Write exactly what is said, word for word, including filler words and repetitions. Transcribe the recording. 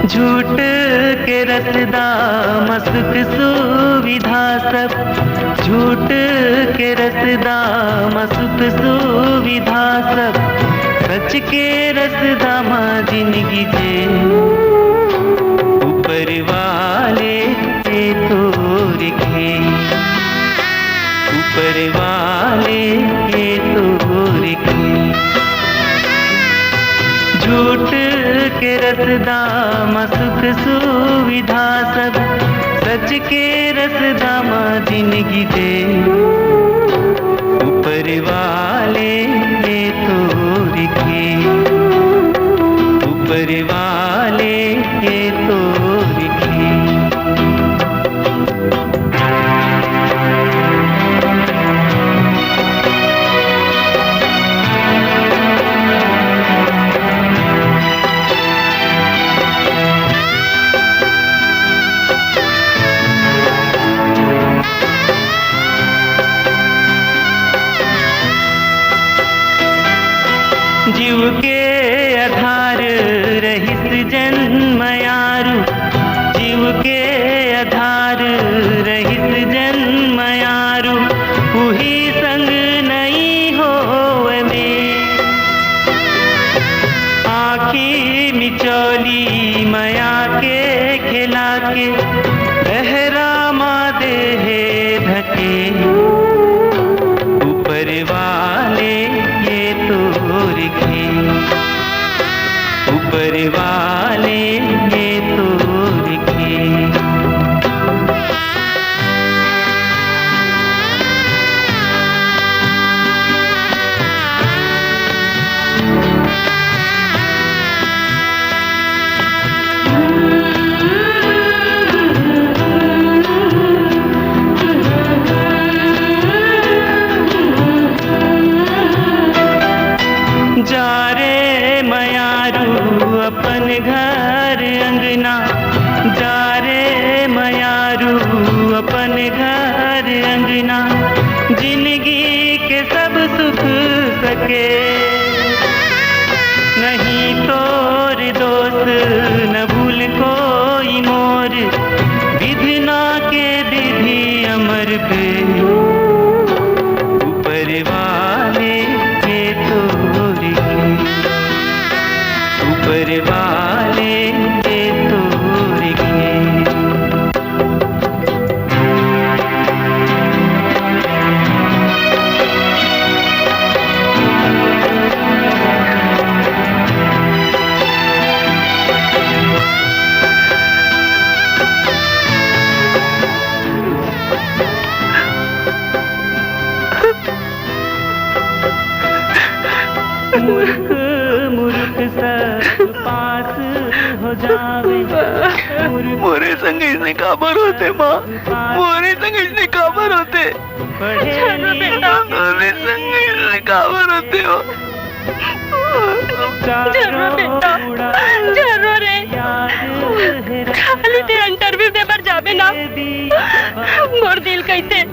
झूठ के रसदा म सुख सुविधा सब, झूठ के रसदा म सुख सुविधा सब, सच के रसदा म जिनगी जे। ऊपर वाले ये तो रिखे, ऊपर वाले ये तो रिखे। झूठ के रसदा म सुख सुविधा सब, सच के रसदा म जिनगी दे। ऊपर वाले ये तो रिखे, ऊपर वाले ये तो रिखे। जीव के आधार रहिस जन्म आरू, जीव के आधार रहिस जन्म आरू, उही संग नई होवे में। आँखी मिचौली मया के खेला के, लहरा मा देहे ढके। ऊपर वाले ये तो रिखे, ऊपर वाले ये तो रिखे। जा रे मयारू अपन घर अंगना, जा रे मयारू अपन घर अंगना, जिनगी के सब सुख सके। नहीं तोर दोस्त न भूल कोई मोर, विधना के विधि अमर पे। ऊपर वाले ये तो रिखे, ऊपर वाले ये तो रिखे। मूर्ख मूर्ख सब पास हो जावे। मोरे संग इसने काबर होथे माँ? मोरे संग इसने काबर होथे? झरो बेटा। मोरे संग इसने काबर होथे हो? झरो बेटा, झरो रे। खाली ते interview दे बर जाबे ना, मोर दिल कहिथे